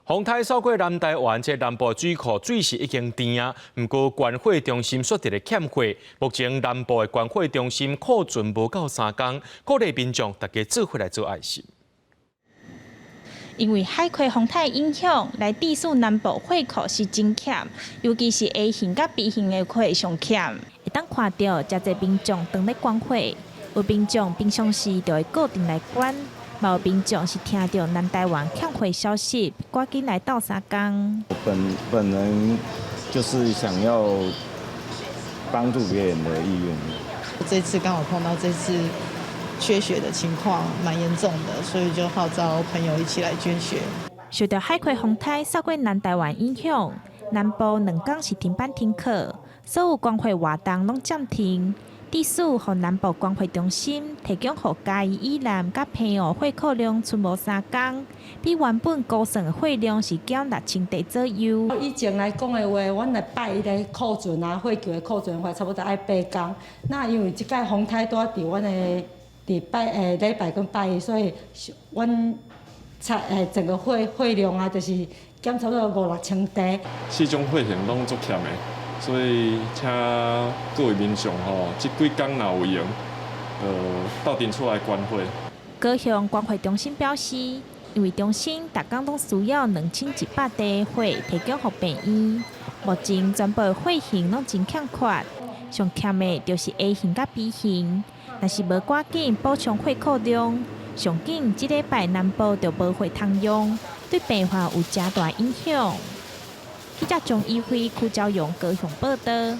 風颱掃過南台灣，這南部水庫水是已經甜啊，毋過捐血中心煞佇咧欠血。目前南部的捐血中心庫存無夠3工，鼓勵民眾大家做伙來做愛心。因為海葵風颱影響，來致使南部血庫是真欠，尤其是 A 型佮 B 型的血上欠。會當看著誠濟民眾等咧捐血，有民眾平常時就會固定來捐。嘛有民眾是聽著南台灣欠血消息，趕緊來鬥相共。本人就是想要幫助別人的意願。這次剛好碰到這次缺血的情況，蠻嚴重的，所以就號召朋友一起來捐血。受著海葵風颱掃過南台灣影響，南部2工是停班停課，所有捐血活動攏暫停。致使予南部捐血中心提供予嘉義以南佮澎湖血庫量賰無3工，比原本估算的血量是減6000袋左右。以前來講的話，阮來拜一的庫存啊，血球的庫存的話，差不多愛8工。那因為這擺風颱拄仔佇阮的佇拜禮拜跟拜一，所以阮才整個血量啊，就是減差不多五六千袋。四種血型攏足欠的。所以，請各位民眾吼，這幾工若有閒，鬥陣出來捐血。高雄捐血中心表示，因為中心逐工攏需要2100袋血提供予病院，目前全部血型攏真欠缺，上欠的就是 A 型佮 B 型。若是無趕緊補充血庫量，上緊這禮拜南部就無血通用，對病患有誠大影響。記者張一輝、柯昭勇高雄報導。